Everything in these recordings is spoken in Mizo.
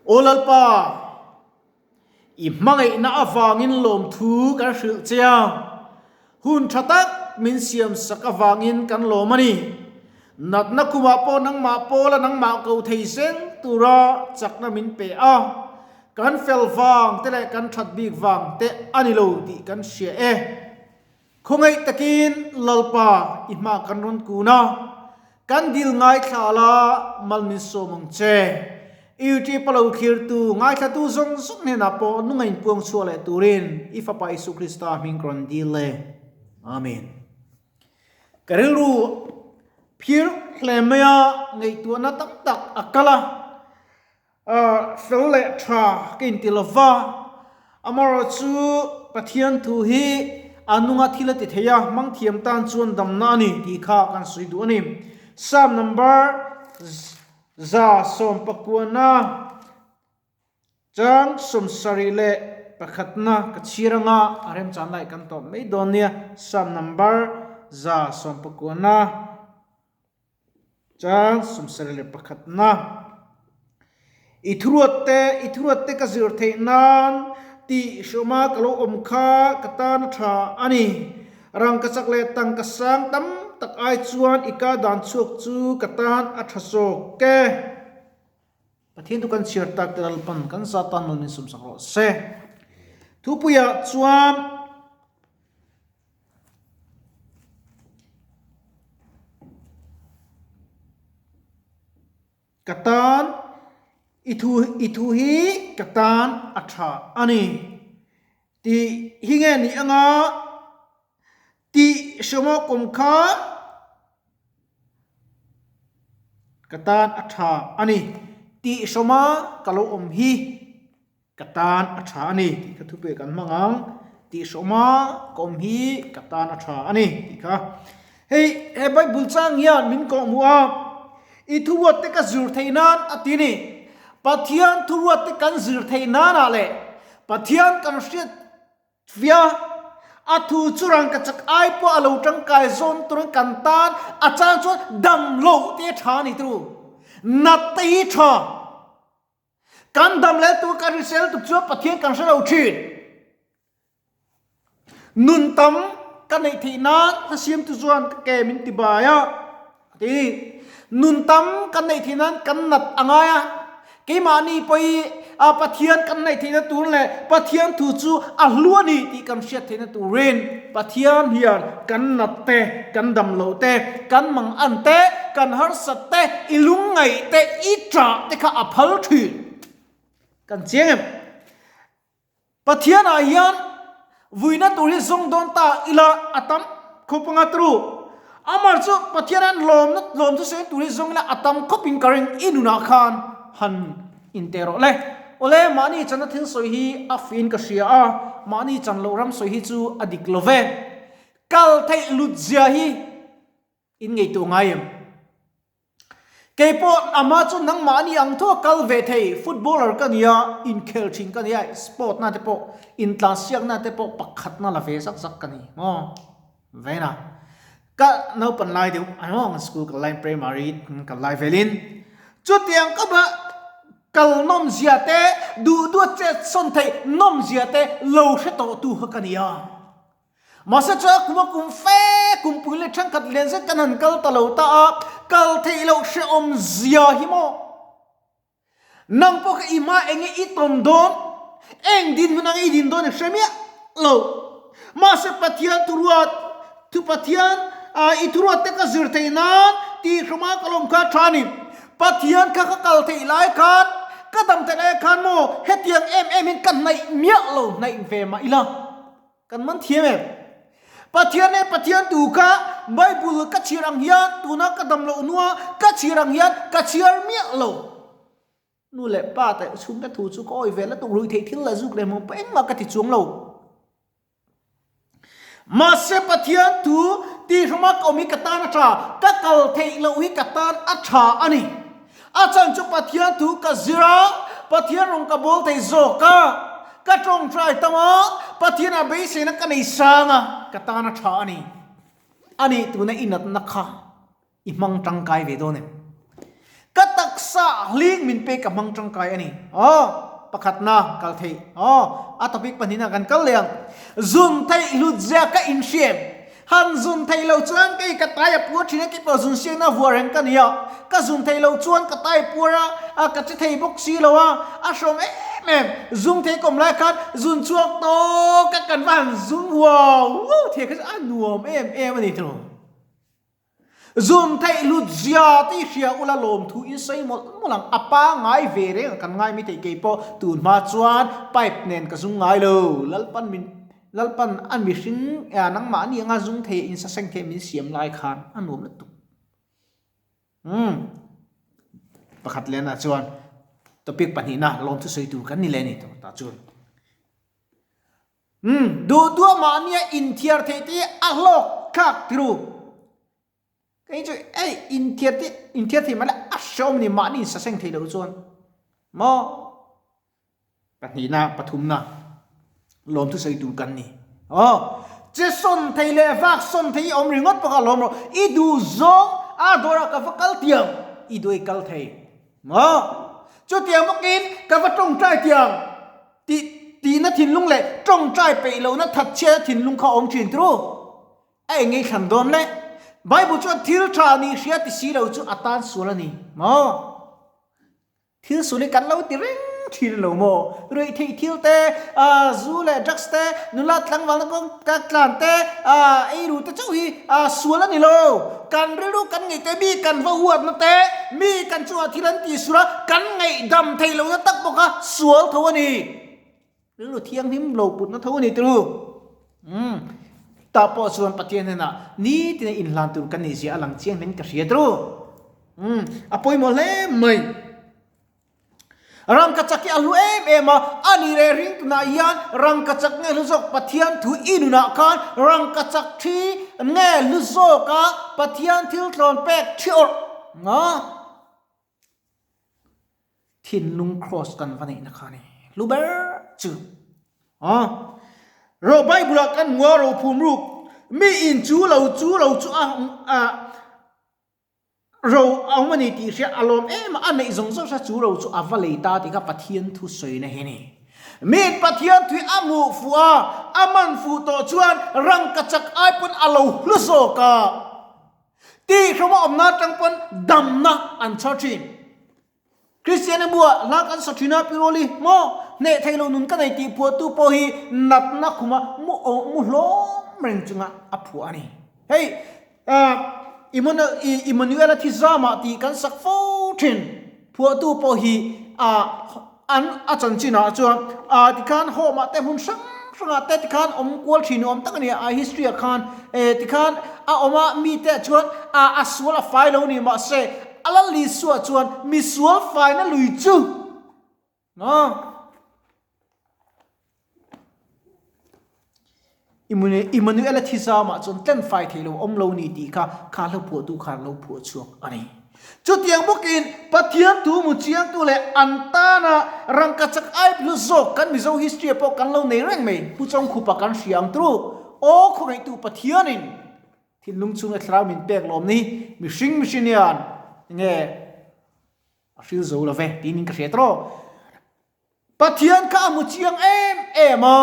Aw Lalpa, i hmangaihna avangin lawmthu kan hrilh che a, hun tha tak min siamsak avangin kan lawm a ni. Natna khumah pawh nangmah pawla nangmah ko thei zel tura chakna min pe a, kan fel vang te leh kan that bik vang te a ni lo tih kan hria e. Khawngaih takin Lalpa i hma kan rawn kun a, kan dil ngaithla la mal min sawm ang che. YouTube a lo thlirtu ngaithlatu zawng zawng hnenah pawh nunga inpuang chhuah leh turin i Fapa Isu Krista hming ka rawn dil e. Amen. Ka rilru phir hle mai a, ngaihtuahna tam tak a kal a, fel leh tha ka inti lo va, amaherawhchu Pathian thu hi a nunga thil a ti thei a, hmang thiam tan chuan damna a ni tih kha kan sawi duh a ni. Psalm number 119. Chang 71 ka chhir anga a remchan lai kan tawp mai dawn nia. Psalm number 119 chang 71. I thuruat te, i thuruat te ka zir theih nan tih hriawma ka lo awm kha ka tan a tha a ni. Rangkachak leh tangka sang tam tak ai chuan i ka dan chhuak chu ka tan a tha zawk e. Pathian chu kan chhiar tak te Lalpan kan za tan nawn in sawmsak rawh se. Thupuiah chuan ka tan i thu i thu hi ka tan a tha a ni tih hi nge ni anga Tih hriamawk awm kha ka tan a tha a ni. Tih hriama ka lo awm hi ka tan a tha a ni tih kha thupek an hmang ang. Tih hriama ka awm hi ka tan a tha a ni tih kha. Hei he Bible chang hian min kawhhmuh a, i thuruat te ka zir theih nan a ti a ni. Pathian thuruat te kan zir theih nanah leh Pathian kan hriat Fia, a thu chu rangkachak ai pawh a lo tangkai zawn turin kan tan a chang chuan dam loh te tha a ni turu. Nat te hi tha. Kan dam leh tur kan hrisel tuk chuan Pathian kan hre lo thin. Nun tam ka neih theih nan hla siamtu chuan ka ke min ti bai a. A ti. Nun tam kan neih theih nan kan nat a ngai a. Keimahni pawh a Pathian kan neih theihna tur leh Pathian thu chu a hlu a ni tih kan hriat theihna turin Pathian hian kan nat te, kan dam loh te, kan mang an te, kan harsat te, i lungngaih te, i ṭah te kha a phal ṭhin. Kan chiang em? Pathianah hian vuina tur hi zawng dawn ta ila a tam khawp anga tru. Amar chu Pathian an lawmna lawm chu sawi tur hi zawng ila a tam khawp in ka ring i nunah khan han in teh rawh le. Awle mahni channa thil sawi hi a fuiin ka hria a, mahni chan loh ram sawi hi chu a dik lo ve. Kal theih lut zia hi in ngaihtuah ngai em? Keipawh ama chu nangmahni ang tho a kal ve thei, footballer ka nia, inkhel thin ka nia, sport na te pawh, intlansiak na te pawh pakhat na la ve zak zak ka ni maw? Vena. Ka naupan lai deuh ano ang school kal laiin primary kal lai velin chutiang ka ba kal nawm zia te, duh duh a chet sawn theih nawm zia te lo hre tawh tu kha ka nia. Mahse chuan kum a kum fe kumpui leh thenkhat lian zet kan han kal ta lo ta a, kal theih loh hrehawm zia hi maw? Nang pawh kha i hma eng nge i tawn dawn? Eng dinhmun ang i din dawn i hre miah lo. Mahse Pathian thuruat, thu Pathian i thuruat te ka zir theih nan tih hruma ka lawm kha a tha a ni. Pathian kha ka kal theih lai khan, ka dam theih lai khan maw hetiang em em in ka hnaih miah lo hnaih ve mah ila. Kan man thiam em? Pathian leh Pathian tu kha Bible ka chhiar ang hian tuna ka dam loh hnua ka chhiar ang hian ka chhiar miah lo. Nu leh pa te chhungte thu chu ka awi ve la tuk rui theih thil leh zuk leh hmuh pawh engmah ka ti chuang lo. Mahse Pathian thu tihhrama ka awm hi ka tan a tha, ka kal theih loh hi ka tan a tha a ni. A chan chu Pathian thu ka zir a, Pathian rawn ka bawl thei zawk a, ka tawngtai tam a, Pathian ah beiseina ka nei sang a, ka tan a tha a ni. A nih tuna i natna kha i hmang tangkai ve dawn em? Ka taksa hling min pek ka hmang tangkai a ni. Aw, pakhatna kal theih. Aw, a topic pahnihna kan kal leh ang. Zun theih hlut zia ka inhriam. Han zun theih lo chuan kei ka tai a puar thin a, kei pawh zun siakna vuah reng ka ni a. Ka zun theih lo chuan ka tai a puar a, a ka che thei bawk si lo a, a hrawm em em. Zung thei ka awm lai khan zun chhuak tawk a kan va han zung huau huau thei kha chu a nuam em em a ni tiraw. Zun theih hlut zia tih hria ula lawmthu in sawi mawlh mawlh ang, a pangai ve reng a kan ngai mai thei kei pawh tun hma chuan pipe nen ka zung ngai lo, Lalpan min Lalpan a mihring nangmah ni anga zung thei in saseng thei min siam lai khan a nuam lutuk. Umm pakhat lehna chuan topic pahnihna lawmthu sawi tur kan ni leh a ni tah chuan. Umm, duh duah mahnia inthiar theih te hi a hlawk thlak tiru. Kei chu ei inthiar te inthiar thei mahla a hrehawm a ni mahni insaseng thei loh chuan maw pahnihna pathumna lawm thusawi tur kan ni. Aw, che sawn thei leh vak sawn thei i awm ringawt bawk a lawm rawh. I duh zawng a dawrah ka va kal tiang i duh i kal thei maw. Chutiang bawkin ka va tawngtai tiang. Tih tihna thinlung leh tawngtai peih lohna thatchhiatna thinlung kha awm thin tru. A eng ngei thlan dawn le? Bible chuan thil tha nih hria ti si lo chu a tan sual a ni maw? Thil sual hi kan lo ti reng thin lo maw? Ruihtheih thil te, zu leh drugs te, nula tlangvalna kawng ka tlan te, eiru te chauh hi sual a ni lo. Kan rilru kan ngaih te, mi kan va huatna te, mi kan chungah thil an tih sual a, kan ngaihdam theih lohna tak bawk a sual tho a ni. Rilru thianghlim lo putna tho a ni turu. Umm. Tah pawh chuan Pathian hnenah nitin a inhlan tur kan nih zia a lang chiang hlein ka hria turu. Umm. A pawimawh hle mai. Rangkachak hi a hlu em em a, a ni leh ring tunah hian rangkachak nge hlu zawk Pathian thu i nunah khan rangkachak thi nge hlu zawk a Pathian thil tlawn pek thi awrh nga thinlung cross kan va neihna kha a ni hlu ber chu a ro Bible ah kan hmu a rophum ruk mi in chu lo chu lo chu a a Ro a awm a ni tih hria a lawm em a, a neih zawng zawng hria chu ro chu a va lei ta tih kha Pathian thu sawina hi a ni. Miin Pathian thui a hmuh fuh a, a man fuh tawh chuan rangkachak ai pawn a lo hlu zawk a, tihhrawm a awmna atang pawn damna an chhar thin. Kristian buah hla kan sa thin a, Pi Roli, maw hneh thei lo nun ka nei tih phuahtu pawh hi natna khuma mu mu hlawm reng chunga a phuah a ni. Hei Immanuel-a thi zamah tih kan sak fo thin phuahtu pawh hi an a chanchinah chuan tikhan home ah te hmun hrang hrangah te tikhan awm kual thin awm tak a ni a, a history ah khan tikhan a awm a mite ah chuan a sual a fai lo ni mahse A lal Isua chuan misual faina lui chu maw? Immanuel-a thi zamah chuan tlen fai thei lo awm lo ni tih kha kha hlo phuahtu khan lo phuah chhuak a ni. Chutiang bawkin Pathian thu mu chiangtu leh an tana rangkachak ai hlu zawk kan Mizo history-ah pawh kan lo nei reng mai. Pu Chawngkhupa kan hria ang turu. Aw khawngaihtu Pathianin Thinlung chhunga thlarau min pek lawm ni, mihring mihring hian enge a hril zo lo ve tiin ka hria tawh. Pathian kha a hmu chiang em em a,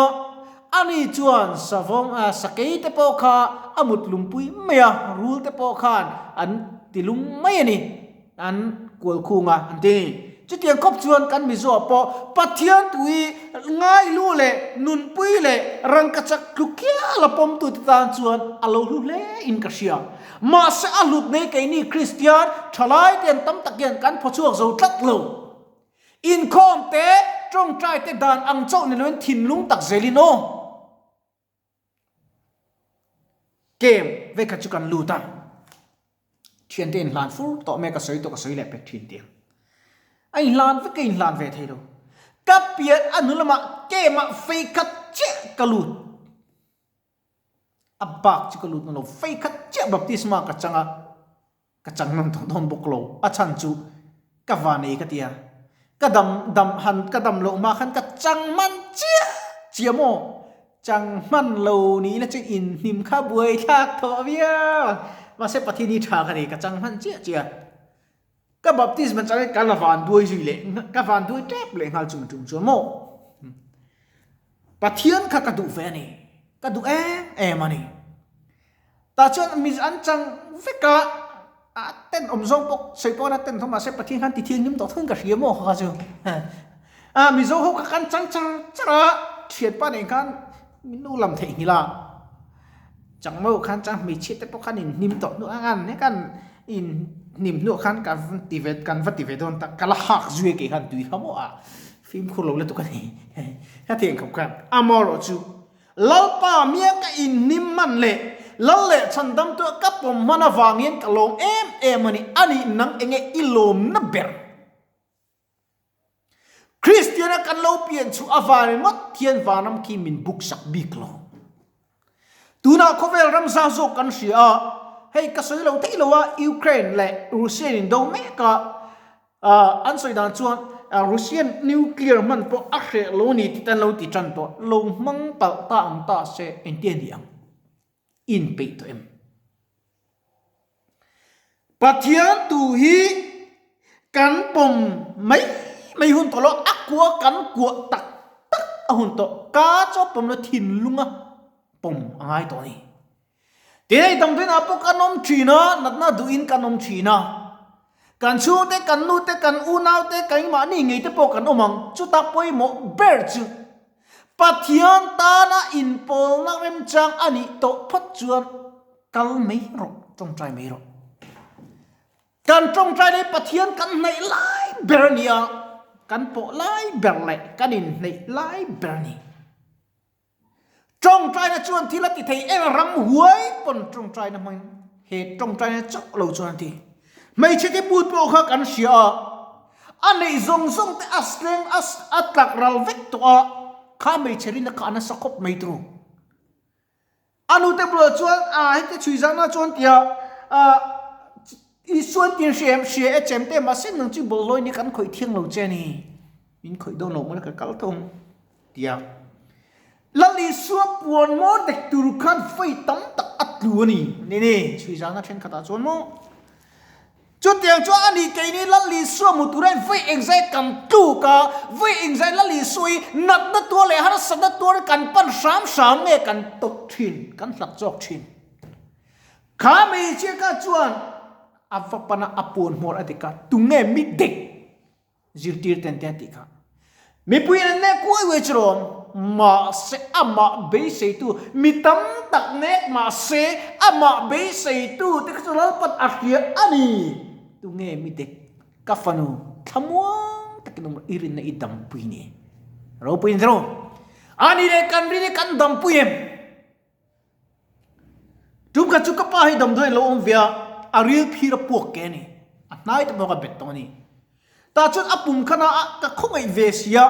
ani chuan savawng a sakei te pawh kha a mut lungpui mai a, rul te pawh khan an ti lung mai a ni. An kual khung a, an ti. Chutiang khawp chuan kan Mizo pawh Pathian tui ngailu leh nunpui leh rangkachak tluk hial a pawmtute tan chuan a lo hlu hle in ka hria. Mahse a hlut nei keini Kristian thalai te an tam tak hian kan phaw chhuak zo tlat lo. Inkhawm te, tawngtai te dan ang chauh ni loin thinlung tak zelin aw. Game vek kha chu kan lut a, thiante inhlan fur tawh mai a ka sawi tawh ka sawi leh pek thin tih ang. A inhlan vek ka inhlan ve thei lo. Ka pian a hnu lamah game ah fei khat chiah ka lut. A bak chu ka lut na lo, fei khat chiah baptisma ka chang a. Ka chang nawn tawh dawn bawk lo, a chhan chu ka va nei ka ti a, ka dam dam han ka dam loh hma khan ka chang hman chiah chiah maw, chang hman lo ni ila chu inhnim kha buai thlak thawh viau ang, mahse Pathian hi tha ka nei ka chang hman chiah chiah. Ka baptisma chang ka la van duai zui leh ka van duai tep leh nghal chumi tum chuan maw. Pathian kha ka duh ve a ni, ka duh em em a ni. Tah chuan mi an chang vek a, a ten awm zawng pawh sawi pawh a ten tho mahse Pathian khan ti thianghlim tawh thung ka hria maw kha chu. A Mizo ho kha kan chang char char a, thianpa nen khan min lo lam theihnghilh a. Changmo khan chang hmeichhia te pawh khan in hnim tawh hnuah khan he khan in hnim hnuah khan ka ti ve kan va ti ve dawn ta ka la hak zui a kei khan tui kha maw a fimkhur lo lutuk a ni hetiang khawp khan amaherawh chu Lalpa mia ka in hnim hman leh Lal leh chhandam tu ka pawm hman avangin ka lawm em em a ni anih nang enge i lawmna ber. Kristiana kan lo pian chu a van ringawt hian vanram khi min buk sak bik lo. Tunah khawvel ram zau zawk kan hria a, hei ka sawi lo theih lo a, Ukraine leh Russian in do mek a, an sawi dan chuan Russian nuclear hman pawh a hreh lo ni tih te an lo ti tan tawh, lo hmang palh ta ang ta se engtia ni ang? Inpeih tawh em? Pathian tu hi kan pawm mai mai hun tawh lo, a kua kan kuah tak tak a hun tawh. Ka chu a pawm lo thinlunga pawm a ngai tawh a ni. Tin hei damdawiinah pawh kan awm thin a, natna duhin kan awm thin a. Kan chhungte, kan nute, kan unaute, keimahni ngeite pawh kan awm ang. Chuta pawimawh ber chu Pathian tana inpawlna remchang a nih tawh phawt chuan kal mai rawh, tawngtai mai rawh. Kan tawngtai leh Pathian kan hnaih lai ber a ni a, kan pawh lai ber leh kan inhnaih lai ber a ni. Tawngtaina chuan thil a ti thei em a, ram huai pawn tawngtaina hmangin he tawngtaina chauh lo chuan a ti. Hmeichhe te put pawh kha kan hria a, a neih zawng zawng te a sleng a a tlak ral vek tawh a, kha hmeichhe rinna kha a nasa khawp mai turu. A nute bulah chuan a heti chhui zahna chuan tia a Isuan tin hria em hria e chem te mahse nang chu bawlhhlawh ni kan khawih thiang lo che ni, min khawih dawn lo mawle ka kal thung tia Lal Isua puan maw dek tur khan fei tam tak a tlu a ni. Ni ni, chhui zana thenkhatah chuan maw. Chutiang chuan a nih keini Lal Isua hmu tura in fei engzai kan tluk a, fei engzai Lal Isua hi natna tuar leh harsatna tuar kan pan hram hram nge kan tawp thin, kan hlak chawk thin. Kha hmeichhia kha chuan a va pana a puan hmawr a dik a, tunge mi dek Zirtir ten te a tih kha. Mipui an nek uai uai chu rawm, mahse amah beiseitu mi tam tak nek mahse amah beiseitu te kha chu Lalpan a hria a ni. Tunge mi dek ka fanu thlamuang takin awm rawh i rinna i dampui ni. Ropui ni rawh. Ani leh kan rin hi kan dampui em? Tum khat chu ka pa hi damdawi lo awm ve a, a ril phir a puak ke a ni. A hnai te pawh ka bet tawh a ni. Tah chuan a pum khan a ka khawngaih ve si a,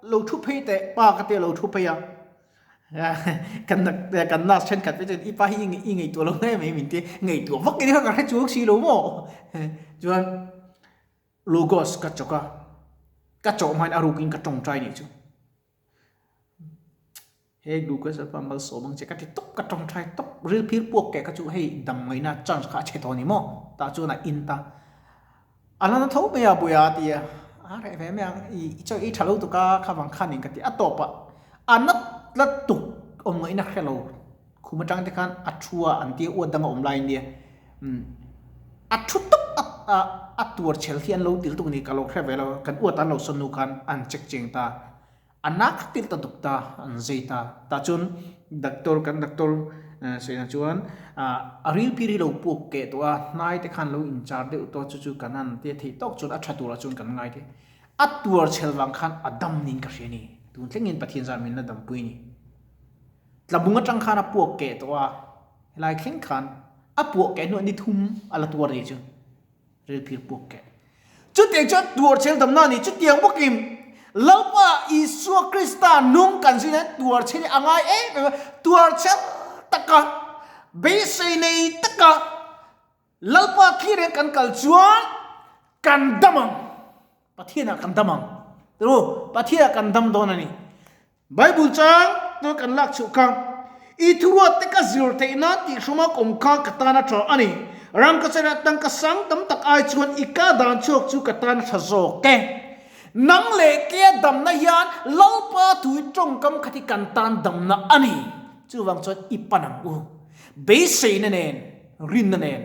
lo thu phei teh pa ka tia lo thu phei a. Kan kan nurse thenkhat te chuan i pa hi i ngaihtuah lo hle mai min ti, ngaihtuah vak in kha ka hre chuang si lo maw. Chuan Logos ka chawk a, ka chawh hmain a rukin ka tawngtai nih chu. He glucose pa malsawm ang che ka ti tawp ka tawngtai tawp ril phir puak keh kha chu hei dam ngaihna chance kha a chhe tawh a ni maw tah chuan a in ta a la na tho mai a buai a ti a a reh ve mai ang i chaw ei tha lo tuk a kha vang khan in ka ti a tawp a a nat la tuk awm ngaihna hre lo khum atang te khan a thu a an tia uat dang a awm lai nia a thu tawp a a tuar chhel hi an lo til tuk a ni ka lo hre ve lo kan uat an lo sawn hnu khan an check cheng ta. A nak tir ta duk ta, an zei ta. Tah chuan doctor, kan doctor sawiah chuan a ril phir hi lo puak keh tawh a, hnai te khan lo inchar deuh tawh a, chu chu kan han tia theih tawk chuan a tha turah chuan kan ngai thei. A tuar chhel vang khan a dam niin ka hria a ni. Tun thlengin Pathian zar min la dampui a ni. Tlabung atang khan a puak keh tawh a, helai thleng khan a puah keh hnuah ni thum a la tuar ni chu. Ril phir puak keh. Chutiang chuan tuar chhel damna a ni. Chutiang bawkin Lalpa Isua Krista nung kan zin hian tuar chhel hi a ngai em em a. Tuar chhel taka, beisei nei taka Lalpa thlir hian kan kal chuan kan dam ang. Pathianah kan dam ang. Turu, Pathianah kan dam dawn a ni. Bible chang tur kan lak chhuh kha, I thuruat te ka zir theih nan tih hruma kawm kha ka tan a tha a ni. Rangkachakah tangka sang tam tak ai chuan i ka dan chhuak chu ka tan a tha zawk e. Nang leh kea damna hian Lalpa tui tawngkam khat hi kan tan damna a ni. Chuvang chuan i pan ang u. Beiseina nen, rinna nen,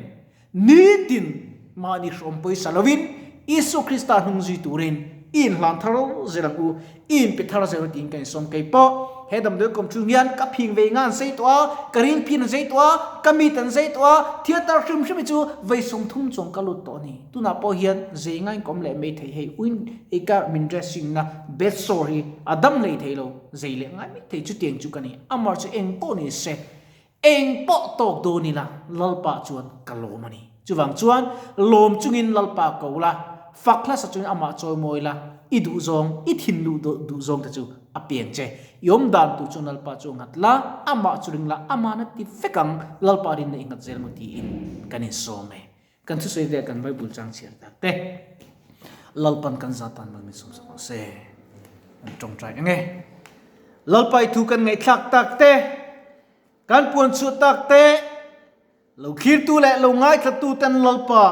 nitin mahni hrawm pawisa lovin Isua Krista hnung zui turin i inhlan thar zel ang u, i inpe thar zel tiin ka insawm kei pawh. He damdawi kawm chung hian ka phing vei nga an zei tawh a, ka ring phin an zei tawh a, ka mit an zei tawh a, theatre hrim hrim hi chu vei 30 chuang ka lut tawh a ni. Tunah pawh hian zei ngain ka awm leh mai thei hei uin ei ka min dressing na bed sore hi a dam hlei thei lo, zei leh ngai mai thei chutiang chu ka ni. Amah chu eng pawh ni se Eng pawh tawk dawn ila Lalpa chuan ka lawm a ni. Chuvang chuan lawm chungin Lalpa ko la, fak hlasa chungin amah chawimawi la, i duhzawng, i thinluh duhzawng te chu a piang che. I awm dan tur chuan Lalpa chu a nghat la, amah chu ring la, amahna ti vek ang, Lalpa rinna i nghat zel maw tiin kan insawm e. Kan thusawi vel kan Bible chang chhiar tak te Lalpan kan za tan mal min sawm sak rawh se. Kan tawngtai ang e. Lalpa i thu kan ngaihthlak tak te, kan puan chhuah tak te, lo thlirtu leh lo ngaithlatu ten Lalpa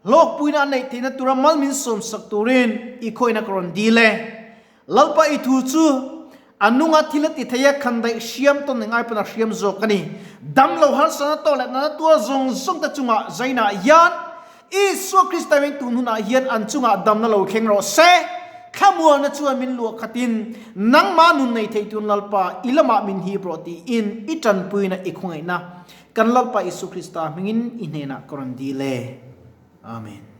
hlawkpuina a neih theihna tura mal min sawm sak turin i khawihna ka rawn dil e. Lalpa i thu chu a nunga thil a ti thei a, khandaih hriam tawn eng ai pawn a hriam zawk a ni. Damlo harsatna tawh leh natna tuar zawng zawng te chungah zainah hian Isua Krista ming tun hunah hian an chungah damna lo thleng rawh se. Thlamualna chuan min luah khatin nangmah nun nei thei tun Lalpa i lamah min hip rawh tiin i tanpuina i khawngaihna kan Lalpa Isua Krista hmingin i hnenah ka rawn dil e. Amen.